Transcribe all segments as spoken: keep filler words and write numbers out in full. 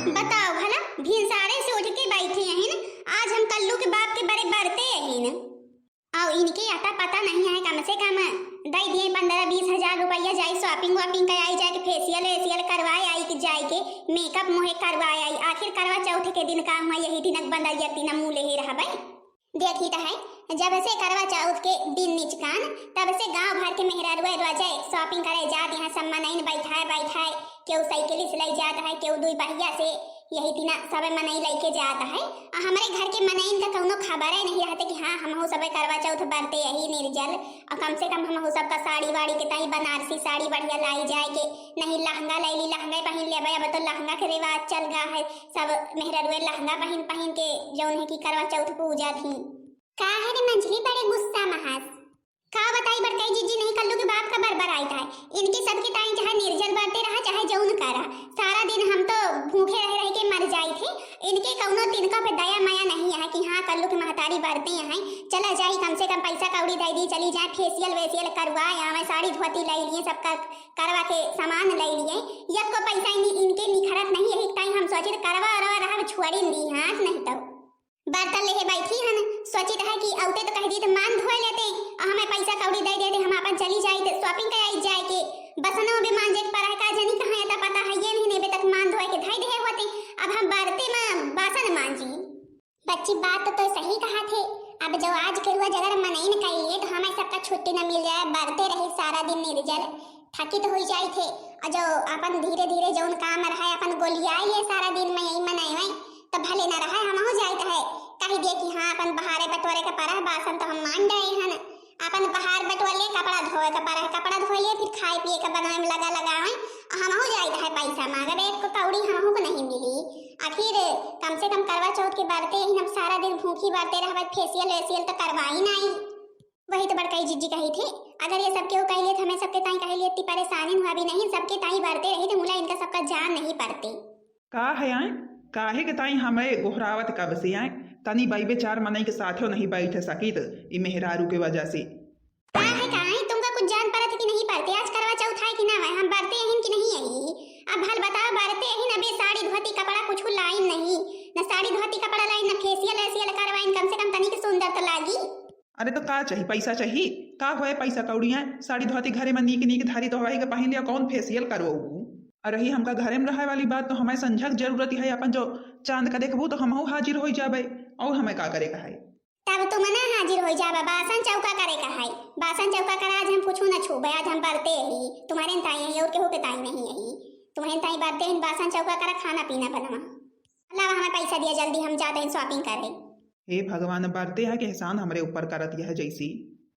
बताओ भला, भिनसारे से उठ के बैठी अहिन, आज हम कल्लू के बाप के बरे बरते अहिन। अउ इनके अता पता नहीं है, कम से कम दइ दिए पन्द्रह बीस हजार रुपया, जाई shopping वॉपिंग कराई, जाके facial वेशियल करवाए आई, कि जाइके makeup मोहे करवाए आई। आखिर करवा चौथ के दिन का हुआ, यही दिन बंदरिया तीन मुँह लेहे रहबै। देखी त है, जब से करवा चौथ के दिन निचकान, तब से गांव भर के मेहरारुआ रोजे shopping करे जात हैं, सब मनइन बैठाए बैठाए, केहू साइकिल से लइ जात है, केहू दुई पहिया से, यही दिना सब मनई लइके जात है। आ हमरे घर के मनइन का कौनो खबरे नहीं रहते कि हाँ, हमहू सब करवा चौथ बरते यही निर्जल, और कम से कम हमहू सबका साड़ी वाड़ी के ताई बनारसी साड़ी बढ़िया लाई जाए के, नहीं लहंगा लइ ली, लहंगा पहिन लेबै। अब तो लहंगा के रिवाज चल गा है, सब मेहरारुए लहंगा पहिन पहिन के जौन है कि करवा चौथ पूजा थी। काहे रे मंझली, बड़े गुस्सा में हस? का बताई बड़काई जिज्जी, नहीं कल्लू के बाप का बरबर आइत है। इनके सबके ताई चाहे निर्जल बरते रहा, चाहे जौन करा, सारा दिन हम तो भूखे रह रह के मर जाई थे। इनके कौनो तिनका पे दया माया नहीं है कि हाँ, कल्लू के महतारी बरते हैं, चला जाई, कम से कम पैसा कौड़ी दइ दी, चली जाए, facial वेशियल करवाए आवे, साड़ी धोती लइ लिए, सब कर, करवा के सामान लइ लिए। यक्को पैसा इनी-, इनके निखरत नहीं, यही ताई हम सोचित करवा अरवा रहब छोड़ी दी हाथ नहीं तो। बर्तन लेहे बैठी हन, सोचित है कि औते तो कह दी तो मान धोए लेते, और हमें पैसा कौड़ी दइ देते, हम आपन चली जाइत shopping कर आई जाए के। बसनो बे मांजे के परह का जनी कहाँ, एता पता है ये नहीं, नेबे तक मान धोए के धइ देहे होते। अब हम बरते में बासन मांजी। बच्ची, बात तो तोय सही कहा थे। अब जो आज के हुआ जगर मनइन कइले तो हमें सबका छुट्टी न मिल जाए, बरते रही सारा दिन निर्जल, थकित हुई जाई थे। और जो अपन धीरे धीरे जौन काम रहे अपन गोलियाई ले सारा दिन में यही मनई में, तो भले न रहे, हमहू जाइत है, कह दिए कि हाँ, अपन बहारे बटोरे का परह, बासन तो हम मान गए हन, अपन बहार बटोर लिए, कपड़ा धोए का परह, कपड़ा धोए लिए, फिर खाए पिए का बनाए में लगा लगा है, और हमहू जाइत है पैसा मांगब, एक को कौड़ी हमहू को नहीं मिली। आखिर कम से कम करवा चौथ के बरते ही हम सारा दिन भूखी बरते रहब, facial वेशियल तो करवाई नहीं। वही तो बड़काई जिज्जी कही थी, अगर ये सब केहू कह लिए तो हमें सबके ताई कह लिए, इतनी परेशानी हुआ भी नहीं, सबके ताई बरते रही तो मुला इनका सबका जान नहीं पड़ते। का है आए? काहे के ताई हमें गोहरावत कब से आए? तनी बैबे चार मनई के साथे नहीं बैठ सकित, ई मेहरारू के वजह से। का है, का है, तुमका कुछ जान पड़त है कि नहीं पड़ते? आज करवा चौथ है कि ना है, हम बरते अहिन कि नहीं अही? अब भल बताओ, बरते अहिन, अबे साड़ी धोती कपड़ा कुछ लाइन नहीं, न साड़ी धोती कपड़ा लाइन, न facial वेशियल करवाइन, कम से कम तनिक सुंदर तो लागी। अरे तो का चाही, पैसा चाही? का होए पैसा कौड़ी है? साड़ी धोती घरे में नीक नीक धारी तो वही के पहिन लिया, कौन facial करवाऊ? और रही हमका घरे में रहे वाली बात, तो हमें संझक जरूरत है, अपन जो चांद का देखबू तो हमहू हाजिर हो जाबे, और हमें का करे का है? तब तुम ना हाजिर हो जाबा, बासन चौका करे का है। बासन चौका करा, आज हम कुछ न छूबे, आज हम बरते ही, तुम्हारे ताई है और केहू के ताई नहीं है, तुम्हारे ताई बरते ही, बासन चौका करा, खाना पीना बनवा। लावा, हमें पैसा दिया जल्दी, हम जाते हैं shopping करे। हे भगवान, बरते है के एहसान हमरे ऊपर करत यह जैसी।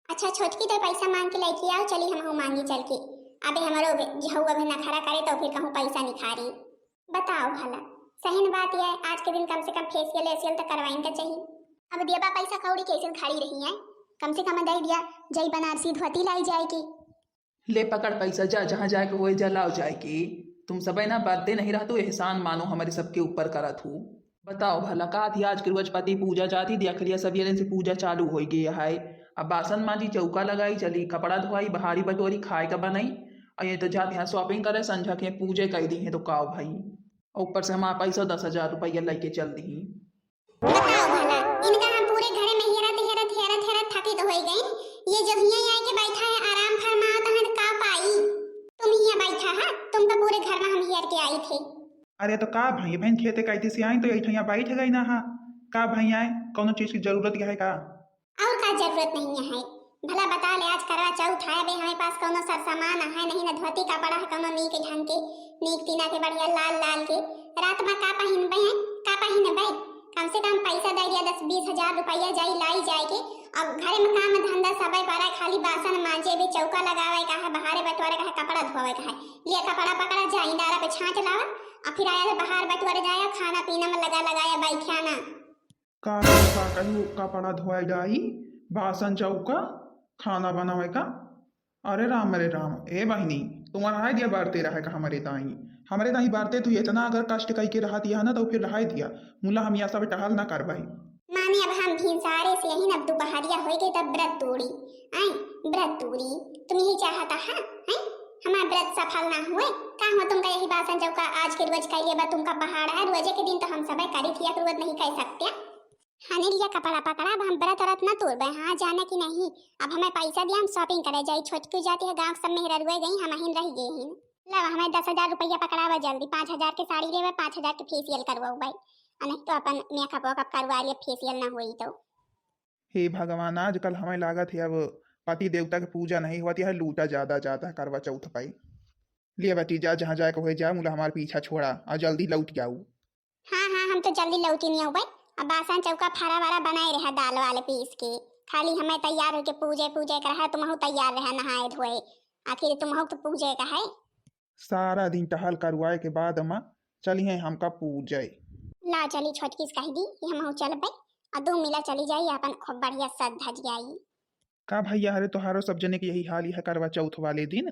अच्छा छोटकी, तो पैसा मांग के लेके आओ, चली हमहू मांगी चल के। अबे हमरो झउआ भी नखरा करे तो फिर कहूँ पैसा निखारी। बताओ भला, सही न बात है, आज के दिन कम से कम facial वेशियल तो करवाइन का चाहिए। अब दिया बा पैसा कौड़ी कैसे खड़ी रही है, कम से कम दे दिया, जई बनारसी धोती लाई जाए की। ले पकड़ पैसा, जा, जहाँ जाए के होए जा, लाओ जाए के। तुम सबे ना बरते नहीं रहतू, एहसान मानो हमरे सबके ऊपर करत हू। बताओ भला, का थी आज के रोज पति पूजा जाती, देख लिया सवेरे से पूजा चालू हो गई है। अब बासन मांजी, चौका लगाई, चली कपड़ा धोआई, बहारी बटोरी, खाए का बनाई, और ये तो जाते हैं shopping करे, संझा के पूजे कई दी है तो काव भाई, ऊपर से हमारा पैसा दस हजार रुपया लेके चल दी। बताओ भला, इनका हम पूरे घरे में हेरत, हेरत, हेरत, हेरत थकित होई गई। ये जो हियां आए के बैठा है, आराम फरमावत है, का पाई? तुम हियां बैठा है, तुम तो पूरे घर में हम हेर के आई थे। अरे तो का भई, बहन खेते कैती से आई तो यही ठैया बैठ गई ना हा। का भई आए, कौनो चीज की जरूरत है का? और का जरूरत नहीं है? भला बता ले, आज करवा चौथ है, अबे हमें पास कौनो सरसामान है नहीं, न धोती कपड़ा है कौनो नीक ढंग के, नीक तीना के बढ़िया लाल लाल के। रात में का पहिनबे हैं, का पहिनबे? कम से कम पैसा दे दिया, दस बीस हजार रुपया जाई लाई जाए के। अब घरे में काम धंधा सबे पड़ा, खाली बासन मांजे बे, चौका लगावे का है, बहारे बटोरे का है, कपड़ा धोवे का है। लिया कपड़ा पकड़ा, जाई डारा पे छांट लावा, और फिर आया तो बहार बटोरे जाया, खाना पीना में लगा लगाया बैठा ना। का, का कहू, कपड़ा धोए जाई, बासन चौका, खाना बनावे का। अरे राम, अरे राम, ए बहिनी, तुम्हारा हाय दिया बरते रहे का हमरे ताई? हमरे ताई बरते तू इतना अगर कष्ट कई के रहत यह ना तो फिर रहाय दिया, मुला हम यह सब टहल ना करबाई। मामी, अब हम भिनसारे से यही ना, अब दोपहरिया होई गई तब व्रत तोड़ी, आए, व्रत तोड़ी, तुम यही चाहता है, हैं? हमार व्रत सफल ना हुए। का हुआ तुमका यही बासन चौका आज के रोज कइ लेबा, तुमका पहाड़ है, रोजे के दिन तो हम सबे करी थी, एक रोज नहीं कइ सकते। हने लिया कपड़ा पकड़ा, अब हम व्रत व्रत ना तोड़बे, हाँ जाने की नहीं। अब हमें पैसा दिया, हम shopping करे जाई, छोटकी जाती है गाँव, सब मेहररुए गई, हम अहिन रह गए हिन। लावा हमें दस हजार रुपया पकड़ावा जल्दी, पाँच हजार के साड़ी लेबे, पाँच हजार के facial करवाउबे, और नहीं तो अपन makeup वेकअप करवा लिए, facial ना हुई तो। हे भगवान, आजकल हमें लागत है अब पति देवता के पूजा नहीं होत है, लूटा ज्यादा ज्यादा करवा चौथ पे। ले बेटी जा, जहाँ जाए के होए जा, मुला हमार पीछा छोड़ा और जल्दी लौट जाऊ। हाँ हाँ, हम तो जल्दी लौटी नहीं आउबे। अब बासन चौका फरा वरा बनाए रहा, दाल वाल पीस के, खाली हमें तैयार होके पूजे पूजे के रहा, तुमहू तैयार रहा नहाए धोए, आखिर तुमहू तो पूजे का है। सारा दिन टहल करवाए के बाद अम्मा चली हैं हमका पूजे। ला चली छोटकी से कह दी कि हमहू चलबे, और दो मिला चली जाई, अपन खूब बढ़िया सज धज जाई। का भैया, अरे तोहारो सब जने के यही हाल है करवा चौथ वाले दिन।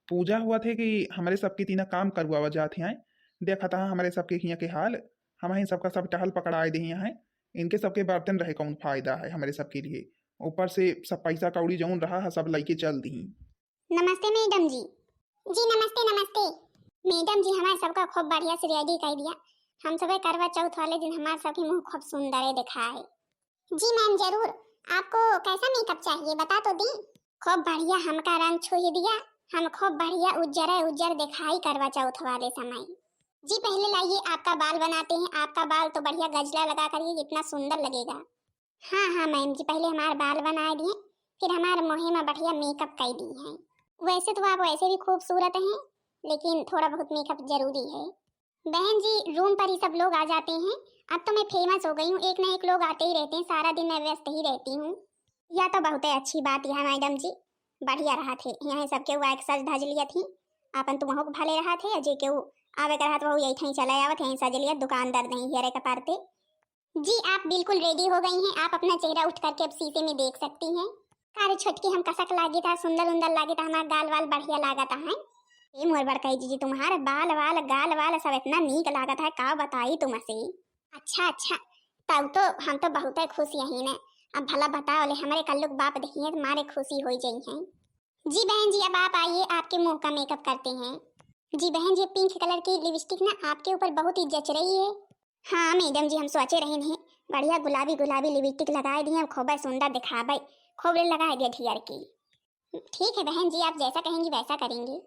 पूजा हुआ थे कि हमरे सबके तीना काम करवावा जात हैं। देखत हा हमरे सबके हियाँ के हाल, हम ही सबका सब टहल पकड़ाए दे हैं। इनके सबके बर्तन रहे कौन फायदा है हमरे सबके लिए। ऊपर से सब पैसा कौड़ी जौन रहा है सब लइके चल दी। नमस्ते मैडम जी। जी नमस्ते नमस्ते। मैडम जी हमारे सबका खूब बढ़िया से ready कर दिया, हम सबे करवा चौथ वाले दिन हमारे सबके मुँह खूब सुंदर दिखाए। जी मैम जरूर, आपको कैसा makeup चाहिए बता तो दी। खूब बढ़िया हमका रंग छुई दिया, हम खूब बढ़िया उज्जर उज्जर दिखाई करवा चौथ वाले समय। जी पहले लाइए आपका बाल बनाते हैं, आपका बाल तो बढ़िया गजला लगा करिए, कितना सुंदर लगेगा। हाँ हाँ मैम जी, पहले हमार बाल बनाए दिए, फिर हमार मुँहे में बढ़िया makeup कर दी है। वैसे तो आप वैसे भी खूबसूरत हैं, लेकिन थोड़ा बहुत makeup जरूरी है। बहन जी, room पर ही सब लोग आ जाते हैं। अब तो मैं famous हो गई हूँ, एक ना एक लोग आते ही रहते हैं, सारा दिन मैं व्यस्त ही रहती हूँ। यह तो बहुत ही अच्छी बात है मैडम जी, बढ़िया रहा थे। यहाँ सबके हुआ एक सज धज लिया थी, आपन तुमहू के भले रहा थे, जे केहू आवे के रहा तो वहू यही ठाई चले आवत, यहीं सज लिया, दुकानदार नहीं हेरे के पारते। जी, आप बिल्कुल ready हो गई हैं, आप अपना चेहरा उठ करके अब शीशे में देख सकती हैं। का रे छोटकी, हम कसक लागित है, सुंदर उंदर लागित है, हमार गाल वाल बढ़िया लागत है। ए मोर बड़काई जीजी, तुम्हारे बाल वाल, गाल वाल सब इतना नीक लागत है, का बताई तुमसे। अच्छा अच्छा, तब तो हम तो बहुत खुश यही ने। अब भला बताओ ले, हमरे कल्लुक बाप देखिए तो मारे खुशी हो जाई हैं। जी बहन जी, अब आप आइए, आपके मुंह का makeup करते हैं। जी बहन जी, pink colour की lipstick ना आपके ऊपर बहुत ही जच रही है। हाँ मैडम जी, हम सोचे रहे नहीं, बढ़िया गुलाबी गुलाबी lipstick लगाए दिए, खूब सुंदर दिखाबे, खूब लगाए दिए ढियर की। ठीक है बहन जी, आप जैसा कहेंगी वैसा करेंगे।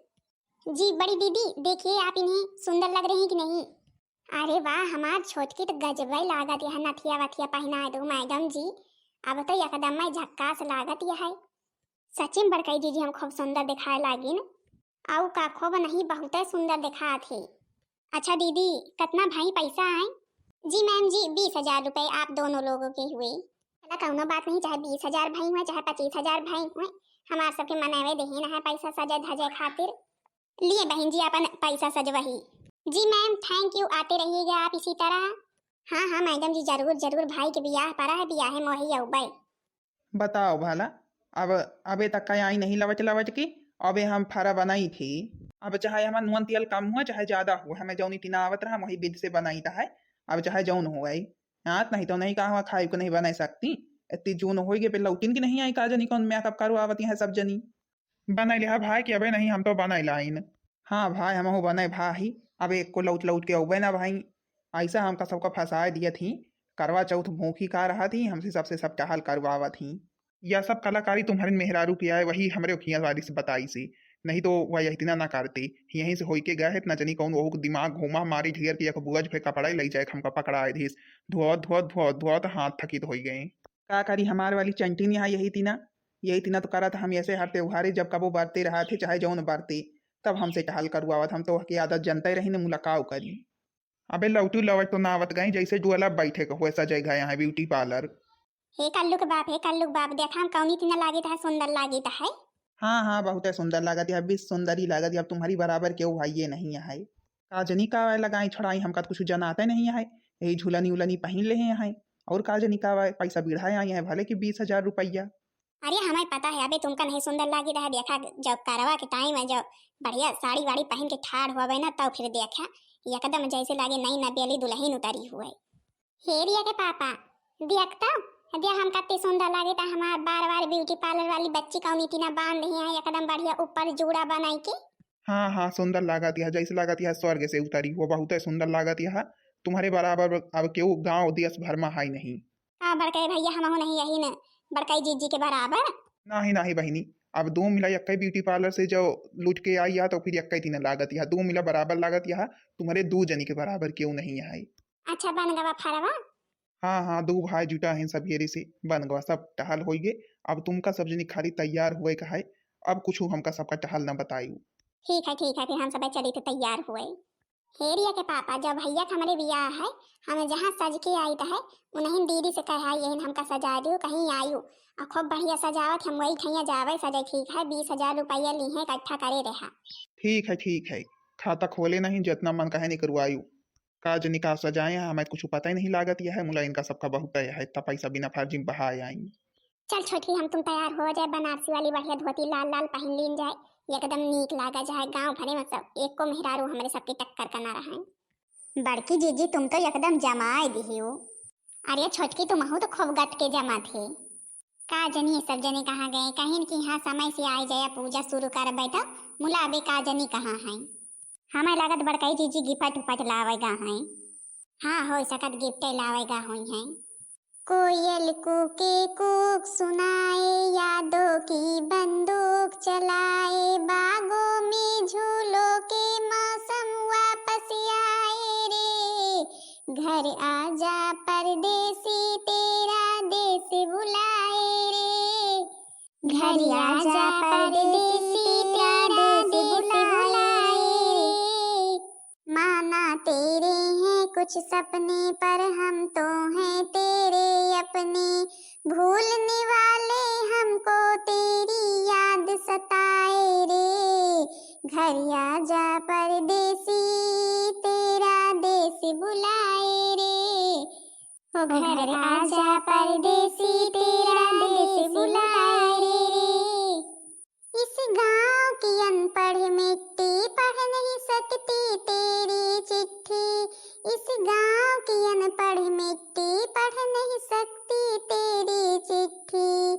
जी बड़ी दीदी, देखिए आप इन्हें सुंदर लग रही कि नहीं? अरे वाह, हमार छोटकी तो गजबे लागत यह नथिया वथिया पहनाए दो मैडम जी, अब तो एकदम में झक्कास लागत यह है। सचिन बड़काई जीजी हम खूब सुंदर दिखाए लागिन। आऊ का खूब नहीं, बहुते सुंदर दिखात है। अच्छा दीदी, कितना भाई पैसा आए? जी मैम जी, बीस हजार रुपए आप दोनों लोगों के हुए। चला कौनो बात नहीं, चाहे बीस हजार भाई हुए, चाहे पच्चीस हजार भाई हुए, हमार सबके मनवे देहिन है पैसा सजे धजे खातिर। लिए बहन जी अपन पैसा सजवही। जी मैम, thank you, आते रहिएगा आप इसी तरह। हाँ हाँ मैडम जी, जरूर जरूर, भाई के बियाह पड़ा है, बियाहे मोही अउबे। बताओ भला, अब अबे तक का आई नहीं लवट लवट के, अबे हम फरा बनाई थी। अब चाहे हमार नून तेल कम हुआ चाहे ज्यादा हुआ, हमें जौन इतना आवत रहा वही विधि से बनाई था है। अब चाहे जौन हो आई, आत नहीं तो नहीं कहा खाई को नहीं बनाई सकती। इतनी जून हो गई पे लौटिन की नहीं आई, का जनी कौन makeup करवावती है सब जनी। बनाई लिहा भाई कि अबे नहीं हम तो बनाई लाइन। हाँ भाई, हमहू बनाई भाई, अब एक को लौट लौट के अउबे ना भाई। ऐसा हमका सबका फंसाए दिया थी, करवा चौथ भूखी का रहा थी, हमसे सबसे सब टहल करवावा थी। यह सब कलाकारी तुम्हारे मेहरारू किया है, वही हमरे ओखिया वाली से बताई सी, नहीं तो वह यही ना ना करती। यहीं से होई के गए है, इतना जनी कौन वहू के दिमाग घूमा, मारी ढेर की एक बुआ जो है कपड़ा ही ले जाए, हमका पकड़ाए दिस, धोत धोत धोत धोत हाथ थकित होई गए। का करी, हमार वाली चंटिन यहाँ यही तीना, यही तीना तो करत हम ऐसे हर त्योहारे जब कबो बरते रहा थे, चाहे जौन बरते, तब हमसे टहल करुआवत। हम तो ओहके आदत जनते रही न मुलाकाव करी। अबे लौटू लवट तो ना आवत गई, जैसे डुअला बैठे के हुए सजे गए यहाँ beauty parlour। हे कल्लू के बाप, हे कल्लू के बाप, देखा हम कौनी तीना लागित है, सुंदर लागित है। हाँ हाँ, बहुत सुंदर लागत है, अभी सुंदर ही लागत है। अब तुम्हारी बराबर केहू भाई ये नहीं है। का जनी का लगाई छोड़ाई, हमका तो कुछ जनाते नहीं है। यही झुलनी उलनी पहन ले हैं, और का जनी का पैसा बिढ़ाए आई है, भले कि बीस हजार रुपया। अरे हमें पता है, अबे तुमका नहीं सुंदर लागी रहा। देखा जब करवा के time है, जब बढ़िया साड़ी वाड़ी पहन के ठाड़ होवे ना, तब फिर देखा एकदम जैसे लागे नई नबेली दुल्हन उतरी हुए। हे रिया के पापा, देख तो, दिया हम कत्ती सुंदर लागे ता हमार बार बार beauty parlour वाली बच्ची कौनी तीना बांध ही है, एकदम बढ़िया ऊपर जूड़ा बनाई के। हाँ, हाँ, सुंदर लागत यह, जैसे लागत यह स्वर्ग से उतरी हो, बहुते सुंदर लागत यह। तुम्हरे बराबर अब केहू गाँव देश भर मा है नहीं। हाँ, बड़कई भैया, हमहू नहीं यही न, बड़कई जीजी के बराबर। नाही, नाही बहिनी, अब दू मिला यक्कै beauty parlour से जो लुट के आई यह, तो फिर यक्कै तीन लागत यह, दू मिला बराबर लागत यह, तुम्हरे दू जनी के बराबर केहू नहीं है। अच्छा, बन गवा फरवा? हाँ, हाँ, दू भाई जुटा हैं सब हेरे से, बन गवा, सब टहल होइगे। अब तुमका सब जनी खाली तैयार हुए का है, अब कुछ हमका सबका टहल न बतायू। ठीक है, ठीक है, फिर हम सब चली थे तैयार हुए। हेरिया के पापा, जब भैया के हमरे बियाह है, हम जहाँ सज के आई त है, उन्हीं दीदी से कहा, यही हमका सजा दियो, कहीं आयु, और खूब बढ़िया सजावत, हम वही ठैया जावे सजे, ठीक है, बीस हजार रुपया ली हैं, इकट्ठा करे रहा। ठीक है, ठीक है, खाता खोले नहीं, जितना मन कहे निकरवायु। का जनी का सजाए हैं, हमें कुछ पता ही नहीं लागत यह है, मुला इनका सबका बहुत है, इतना पैसा बिना फर्जी में बहाए आई। चल छोटकी, हम तुम तैयार हो जाए, बनारसी वाली बढ़िया धोती लाल लाल पहन लीन जाए, एकदम नीक लागा जाए, गाँव भरे में सब एको मेहरारू हमरे सबके टक्कर का ना रहे। बड़की जीजी, तुम तो एकदम जमाए दिहियो। अरे छोटकी, तुमहू तो खूब गट के जमा थे। का जनी सब जने कहाँ गए, कहीं कि हाँ समय से आए जाए, पूजा शुरू करबे तो मुलाबे का जनी कहाँ है। हमें लागत बड़कई जीजी गिपट उपट लावेगा हैं। हाँ, हो सकत गिफ्टे लावेगा हुई हैं। कोयल कूके कूक सुनाए, यादों की बंदूक चलाए, बागों में झूलों के मौसम वापस आए रे। घर आजा परदेसी, तेरा देश बुलाए रे। घर आजा परदेसी, तेरा देश बुलाए रे। माना तेरे हैं कुछ सपने, पर हम तो हैं तेरे अपने। भूलने वाले हमको तेरी याद सताए रे। घर आजा परदेसी, तेरा देश बुलाए रे। ओ घर आजा परदेसी, तेरा देश बुलाए रे। इस गांव की अनपढ़ मिट्टी पढ़ नहीं सकती तेरी चिट्ठी। इस गांव की अनपढ़ मिट्टी पढ़ नहीं सकती तेरी चिट्ठी।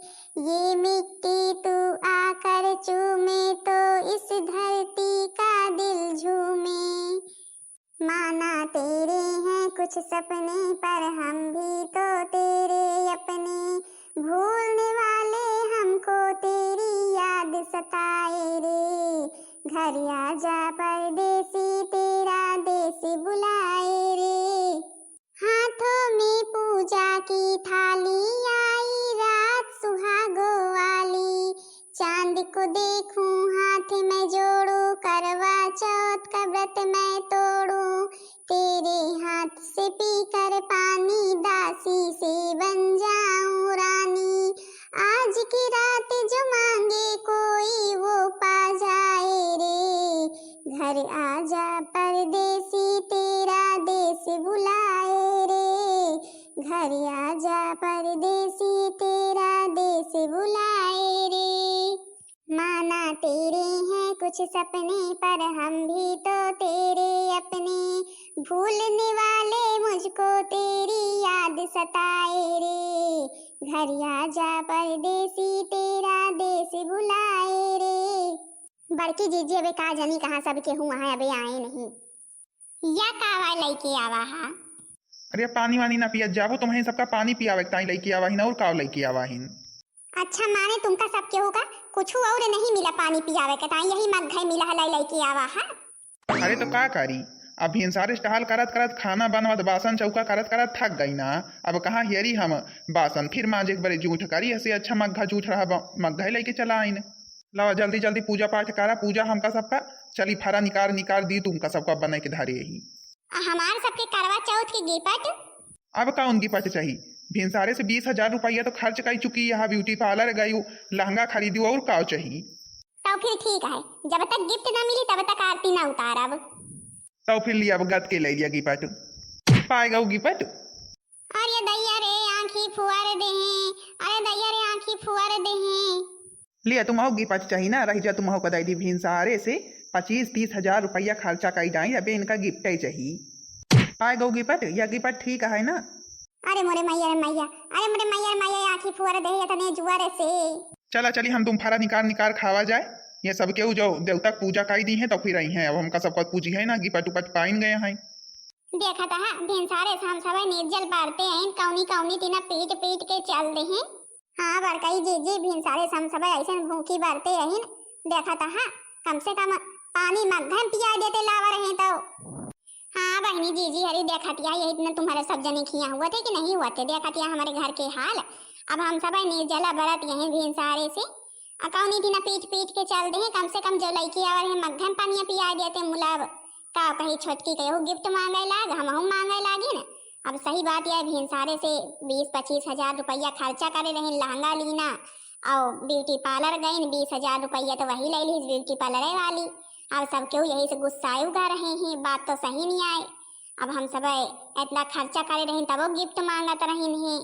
ये मिट्टी तू आकर चूमे तो इस धरती का दिल झूमे। माना तेरे हैं कुछ सपने, पर हम भी तो तेरे अपने। भूलने वाले हमको तेरी याद सताए रे। घर आजा परदेसी, तेरा देश बुलाए रे। हाथों में पूजा की थाली, आई रात सुहागों वाली। चांद को देखूं हाथ में जोड़ूं, करवा चौथ का व्रत मैं तोड़ूं। तेरे हाथ से पीकर पानी, दासी से बन जाऊं रानी। आज की रात जो मांगे कोई, वो पा जाए रे। घर आजा परदेसी, तेरा देश बुलाए रे। घर आजा परदेसी, तेरा देश बुलाए रे। माना तेरे हैं कुछ सपने, पर हम भी तो तेरे अपने। भूलने वाले मुझको तेरी याद सताए रे। घर आजा परदेसी, तेरा देश बुलाए रे। बड़की जीजी अबे का जानी कहाँ सब केहू वहाँ अबे आए नहीं। या कावा लइके आवा हा? अरे पानी वानी ना पियत जाबो, तुम्हें सबका पानी पियावे के ताई लइके आवा हिन, और काव लइके आवा हिन? अच्छा, माने तुमका सब केहू का कुछ और नहीं मिला पानी पियावे के ताई, यही मग्घे मिला हलाई लइके आवा हा? अरे तो का करी, अब भिनसारे से टहल करत करत, खाना बनवत, बासन चौका करत करत थक गई ना। अब कहाँ हेरी हम बासन फिर मांजे के बरे जूठ करी, ऐसे अच्छा मग्घा जूठ रहा, ब-, मग्घा ही लइके चला आइन। लावा जल्दी जल्दी पूजा पाठ करा, पूजा हमका सबका चली फरा निकार निकार दी, तुमका सबका बने के धरे ही। आ हमार सबके करवा चौथ के गिपट? अब कौन गिपट चाही? भिनसारे से बीस हजार रुपया तो खर्च कर चुकी, यहाँ ब्यूटी पार्लर गई, लहंगा खरीदू, और का चाही? तब फिर ठीक है, जब तक गिफ्ट ना मिली तब तक आरती ना उतारब। तब फिर लिया, अब गत के ले लिया गिपट, पाए गऊ गिपट। अरे दैया रे आँखी फुआर देहे, अरे दैया रे आँखी फुआर देहे। लिया, तुमहू गिपट चाही ना, रह जा, तुमहू का दे दी। भिनसारे से पच्चीस तीस हजार रुपया खर्चा कई जाई, अबे इनका गिपटे चाही। पाए गऊ गिपट, या गिपट ठीक है ना? अरे मोरे मैया रे मैया, अरे मोरे मैया रे मैया, आँखी फुआर देहे इतने जुआरे से। चला चली, हम तुम फरा निकार निकार खावा जाए। ये सब केहू जो देवता के पूजा कई दिहे तो फिर अइहैं। अब हमका सबका पूजिहैं ना, गिपट उपट पाइन गए हैं। देखत हा, भिनसारे से हम सबे निर्जल बरते हैं, कौनी कौनी तिना पीट पीट के चल देहे। हाँ बड़कई जीजी, भिनसारे से हम सबे अइसन भूखी बरते हैं। देखत हा, कम से कम पानी मग्घन पिया देते लावा रहे तो। हाँ बहिनी जीजी, अरे देखत हा, यही दिन तुम्हारे सब जने खिया हुआ थे कि नहीं हुआ थे, देखत हा हमारे घर के हाल। अब हम सबे निर्जला बरत यहीं भिनसारे से, अ कौनी तिना पीट पीट के चल देहे, कम से कम जो लइकी आवा रहे मग्घन पानिया पिया देते। मुला अब का कही, छोटकी केहू गिफ्ट मांगे लाग, हमहू मांगे लागिन। अब सही बात यह भिनसारे से बीस पच्चीस हजार रुपया खर्चा करे रहिन, लहंगा लीना और ब्यूटी पार्लर गइन, बीस हजार रुपया तो वही ले लीस ब्यूटी पार्लरे वाली। अब सब केहू यही से गुस्साए उगा रहे हैं, बात तो सही नहीं आए। अब हम सब इतना खर्चा करे रहिन तबो गिफ्ट मांगत रहिन हैं।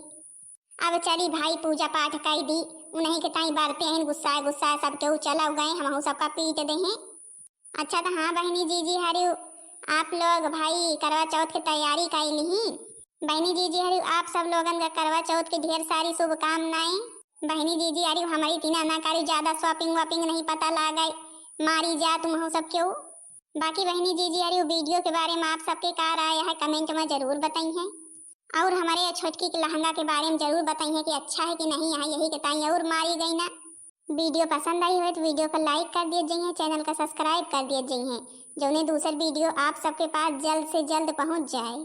अब चली भाई पूजा पाठ कई दी, उन्हीं के ताई बरते हैं, गुस्साए गुस्साए सब केहू चला गए, हमहू सबका पीट देहे। अच्छा तो हाँ बहिनी जीजी हरिउ, आप लोग भाई करवा चौथ के तैयारी कई लिही। बहिनी जीजी हरिउ, आप सब लोगन का करवा चौथ की ढेर सारी शुभकामनाएं। बहिनी जीजी हरिउ, हमारी तीना ना करी ज्यादा shopping वॉपिंग नहीं पता लागे, मारी जा तुम हो सब केहू। बाकी बहिनी जीजी हरिउ, वीडियो के बारे में आप सबके का राय है, कमेंट में जरूर बताइहैं। और हमारे ये छोटकी के लहंगा के बारे में जरूर बताइहैं कि अच्छा है कि नहीं है, यही के ताई और मारी गई ना। वीडियो पसंद आई हो तो वीडियो को लाइक कर दिए जाइए, चैनल का सब्सक्राइब कर दिए जाइए, जौने दूसर वीडियो आप सबके पास जल्द से जल्द पहुंच जाए।